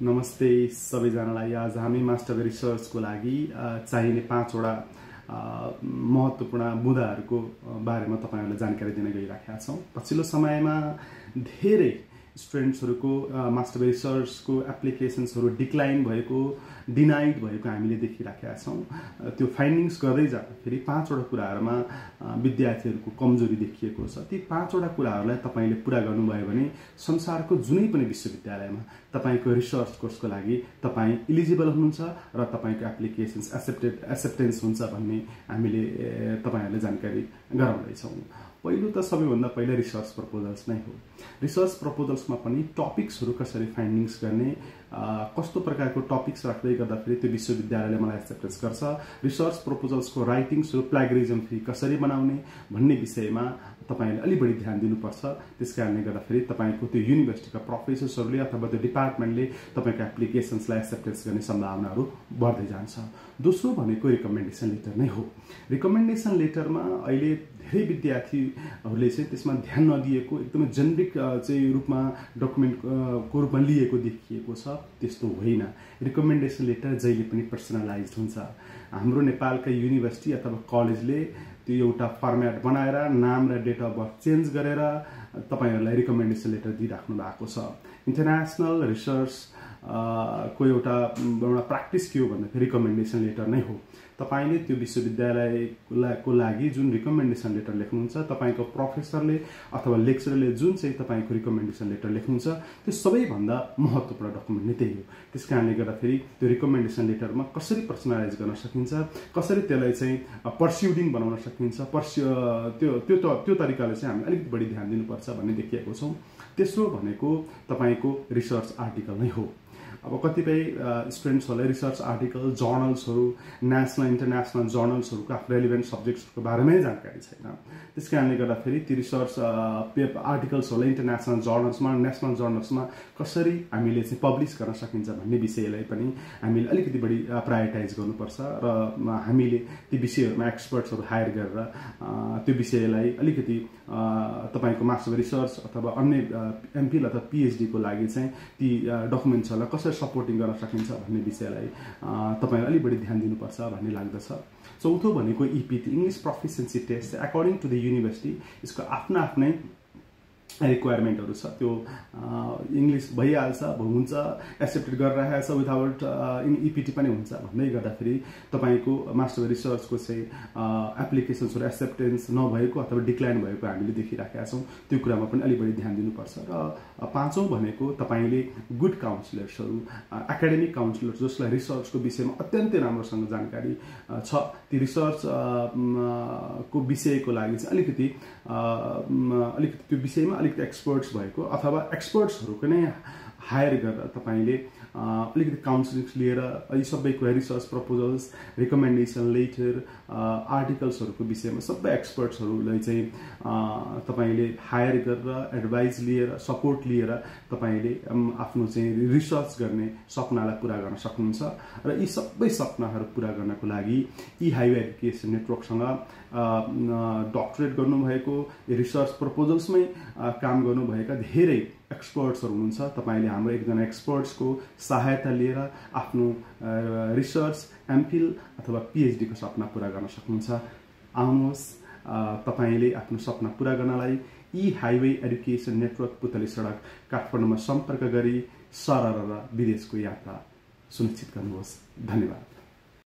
नमस्ते सबैजनालाई। आज हामी मास्टर रिसर्चको लागि चाहिने 5 वटा महत्त्वपूर्ण मुद्दाहरूको बारेमा तपाईहरुलाई जानकारी दिन गइराखेका छौं। पछिल्लो समयमा धेरै स्टुडेन्ट्सहरुको मास्टर रिसर्चको एप्लिकेशन्सहरु डिक्लाइन भएको, डिनाइड भएको हामीले देखिराखेका छौं। त्यो फाइन्डिङ्स गर्दै जाँदाखेरि 5 वटा कुराहरुमा विद्यार्थीहरुको कमजोरी देखिएको छ। ती 5 वटा कुराहरुलाई तपाईले पूरा गर्नुभयो भने संसारको जुनै पनि विश्वविद्यालयमा तपाईको रिसर्च कोर्सको लागि तपाई एलिजिबल हुनुहुन्छ र तपाईको एप्लिकेशन्स एक्सेप्टेन्स हुन्छ भन्ने हामीले तपाईहरुलाई जानकारी गराउँदै छौं। पहिलो त सबैभन्दा पहिला रिसर्च प्रपोजल्स नै हो। रिसर्च प्रपोजल्समा पनि टपिक्सहरु कसरी फाइन्डिङ्स गर्ने, कस्तो प्रकारको टपिक्स राख्दै गर्दाखेरि त्यो विश्वविद्यालयले मलाई एक्सेप्टेन्स गर्छ, रिसर्च प्रपोजल्सको राइटिङ्सहरु प्लेगरिजम फ्री कसरी बनाउने भन्ने विषयमा तपाईले अलि बढी ध्यान दिनुपर्छ। त्यसकारणले गर्दाखेरि तपाईको त्यो युनिभर्सिटीका प्रोफेसर्सहरुले अथवा त्यो डिपार्टमेन्टले तपाईको एप्लिकेशन्सलाई एक्सेप्टेन्स गर्ने सम्भावनाहरु बढ्दै जान्छ। दोस्रो भनेको रिकमेन्डेसन लेटर नै हो। रिकमेन्डेसन लेटरमा अहिले धेरै विद्यार्थीहरुले चाहिँ त्यसमा ध्यान नदिएको, एकदमै जेनेरिक चाहिँ रूपमा डकुमेन्टको रूपमा लिएको देखिएको छ। त्यस्तो होइन। रिकमेन्डेसन लेटर जहिले पनि पर्सनलाइज्ड हुन्छ। हाम्रो नेपालका युनिभर्सिटी अथवा कलेजले त्यो एउटा फर्म्याट बनाएर नाम र डेट अफ बर्थ चेन्ज गरेर तपाईहरुलाई रिकमेन्डेसन लेटर दिइराख्नु भएको छ। इन्टरनेशनल रिसर्च को एउटा प्र्याक्टिस के हो भन्दाखेरि रिकमेन्डेसन लेटर नै हो। तपाईले त्यो विश्वविद्यालयको लागि जुन रिकमेन्डेसन लेटर लेख्नुहुन्छ, तपाईको प्रोफेसरले अथवा लेक्चररले जुन चाहिँ तपाईको रिकमेन्डेसन लेटर लेख्नुहुन्छ, त्यो सबैभन्दा महत्त्वपूर्ण डकुमेन्ट नै त्यही हो। त्यसकारणले गर्दाखेरि त्यो रिकमेन्डेसन लेटरमा कसरी पर्सनलाइज गर्न सकिन्छ, कसरी त्यसलाई चाहिँ पर्स्युडिङ बनाउन सकिन्छ, त्यो तरिकाले चाहिँ हामी अलिकति बढी ध्यान दिनुपर्छ भन्ने देखिएको छौं। तेस्रो भनेको तपाईको रिसर्च आर्टिकल नै हो। अब कतिपय स्टुडेन्ट्सहरुलाई रिसर्च आर्टिकल, जर्नल्सहरु, नेशनल इन्टरनेशनल जर्नल्सहरुको रेलेभेन्ट सब्जेक्ट्सको बारेमै जानकारी छैन। त्यसकारणले गर्दाखेरि ती रिसर्च आर्टिकल्सहरुलाई इन्टरनेशनल जर्नल्समा, नेशनल जर्नल्समा कसरी हामीले चाहिँ पब्लिश गर्न सकिन्छ भन्ने विषयलाई पनि हामीले अलिकति बढी प्रायोरिटाइज गर्नुपर्छ र हामीले ती विषयहरुमा एक्सपर्ट्सहरु हायर गरेर त्यो विषयलाई अलिकति तपाईको मास्टर रिसर्च अथवा अन्य एमफिल अथवा पीएचडी को लागि चाहिँ ती डकुमेन्ट्सहरुलाई कसरी सपोर्टिङ गर्न सकिन्छ भन्ने विषयलाई तपाईले अलि बढी ध्यान दिनुपर्छ भन्ने लाग्दछ। चौथो भनेको EPT, English proficiency test. According to the university यसको आफ्नै रिक्वायरमेन्टहरु छ। त्यो इंग्लिश भइहाल्छ, हुन्छ, एक्सेप्टेड गरिरहेको छ, विदाउट ईपीटी पनि हुन्छ भन्दै गर्दाखेरि तपाईको मास्टर रिसर्चको चाहिँ एप्लिकेशन्सहरु एक्सेप्टेन्स नभएको अथवा डिक्लाइन भएको हामीले देखिराखेका छौं। त्यो कुरामा पनि अलि बढी ध्यान दिनुपर्छ। र पाँचौं भनेको तपाईले गुड काउन्सिलर्सहरु, एकाडेमिक काउन्सिलर्स जसलाई रिसर्चको विषयमा अत्यन्तै राम्रोसँग जानकारी छ, ती रिसर्च को विषयको लागि चाहिँ अलिकति त्यो विषयमा अलिकति एक्सपर्ट्स भएको अथवा एक्सपर्ट्सहरुको नै हायर गरेर तपाईले अलिकति काउन्सिलिङ्स लिएर यी सबै कुरा रिसर्च प्रपोजल्स, रिकमेन्डेसन लेटर, आर्टिकल्सहरुको विषयमा सबै एक्सपर्ट्सहरुलाई चाहिँ तपाईले हायर गरेर एडभाइस लिएर, सपोर्ट लिएर तपाईले आफ्नो चाहिँ रिसर्च गर्ने सपनालाई पूरा गर्न सक्नुहुन्छ। र यी सबै सपनाहरु पूरा गर्नको लागि ई हाइवे एजुकेसन नेटवर्कसँग डक्टरेट गर्नुभएको, रिसर्च प्रपोजल्समै काम गर्नुभएका धेरै एक्सपर्ट्सहरु हुनुहुन्छ। तपाईले हाम्रो एकजना एक्सपर्ट्सको सहायता लिएर आफ्नो रिसर्च, एमफिल अथवा पीएचडी को सपना पूरा गर्न सक्नुहुन्छ। आउनुहोस्, तपाईले आफ्नो सपना पूरा गर्नलाई ई हाइवे एजुकेसन नेटवर्क पुतली सडक काठमाडौँमा सम्पर्क गरी सरर विदेशको यात्रा सुनिश्चित गर्नुहोस्। धन्यवाद।